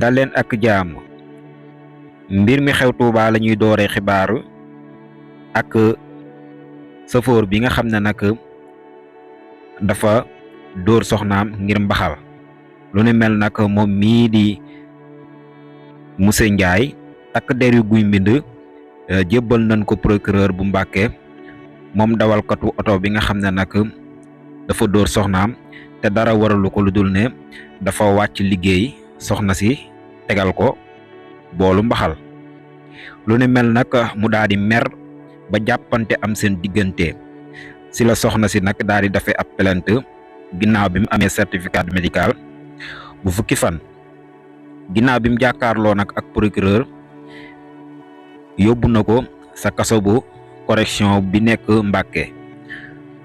dal leen ak jàmm. Mbir mi xew Touba la ñuy dooree xibaaru ak safoor bi nga xam ne nag dafa dóor soxnaam ngir mbaxal lu ne mel nag moom mii di monsieur Ndiaye takk der yu guy mbind jébbal nañ ko procureur bu Mbàkke moom dawalkatu oto bi nga xam ne nag dafa dóor soxnaam te dara waralu ko lu dul ne dafa wàcc liggéey soxna si tegal ko boolu mbaxal lu ne mel nag mu daal di mer ba jàppante am seen diggante si la soxna si nag daal di defee ab plainte ginnaaw bi mu amee certificat médical bu fukki fan ginnaaw bi mu jàkkaarloo nag ak procureur yóbbu na ko sa kaso bu correction bi nekk Mbàkke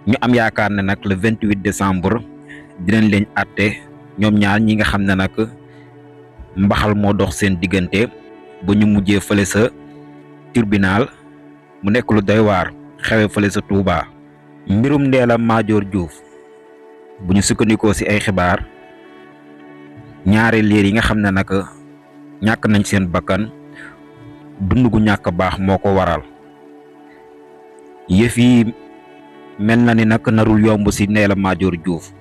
ñu am yaakaar ne nag le 28 décembre dinañ leen àtte ñoom ñaar ñi nga xam ne nag mbaxal moo dox seen diggante ba ñu mujjee fële sa tribunal mu nekk lu doy waar xewe fële sa Touba. mbirum Ndella Madior Diouf bu ñu sukkandikoo ci ay xibaar ñaari liir yi nga xam ne nag ñàkk nañ seen bakkan dund gu ñàkk baax moo ko waral yëf yi mel na ni nag narul yomb ci Ndella Madior Diouf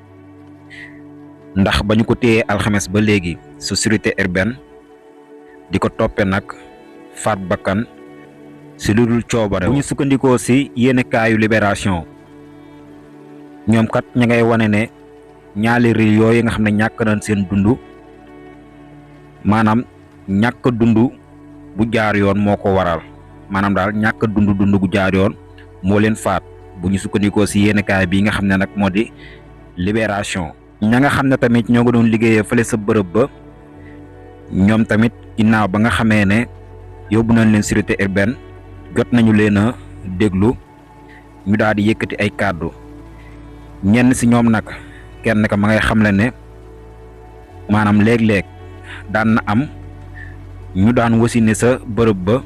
ndax ba ñu ko téyee alxames ba léegi su sûreté urbaine di ko toppe nag faat bakkan ci lu dul coobare. bu ñu sukkandikoo ci yéenekaayu Libération ñoom kat ña ngay wane ne ñaari réew yooyu nga xam ne ñàkk nañ seen dund maanaam ñàkk dund bu jaar yoon moo ko waral maanaam daal ñàkk dund gu jaar yoon moo leen faat bu ñu sukkandikoo ci yéenekaay bi nga xam ne nag moo di Libération. ña nga xam ne tamit ñoo ngi doon liggéeyee fële sa bërëb ba ñoom tamit ginnaaw ba nga xamee ne yóbbu nañ leen sûreté urbaine jot nañu leen a déglu ñu daal di yëkkati ay kàddu ñenn ci ñoom nag kenn ka ma ngay xamle ne maanaam léeg-léeg daan na am ñu daan wasine sa bërëb ba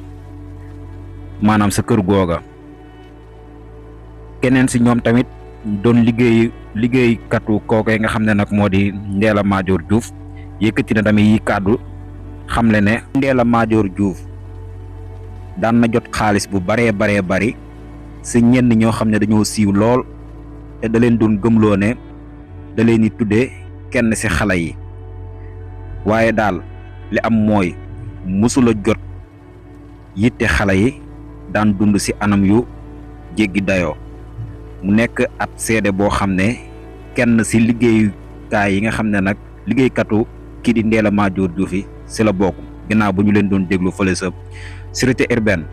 maanaam sa kër googa keneen ci ñoom tamit doon liggéeykatu kookee nga xam ne nag moo di Ndella Madior Diouf yëkkati na tamit yi kàddu xamle ne Ndella Madior Diouf daan na jot xaalis bu bari ci ñenn ñoo xam ne dañoo siiw lool te da leen doon gëmloo ne da leen di tuddee kenn ci xale yi waaye daal li am mooy mësula jot yitte xale yi daan dund ci anam yu jéggi dayoo mu nekk ab seede boo xam ne kenn ci liggéeyukaay yi nga xam ne nag liggéeykatu kii di Ndella Madior Diouf yi ci la bokk ginnaaw bu ñu leen doon déglu fële sa sûreté urbaine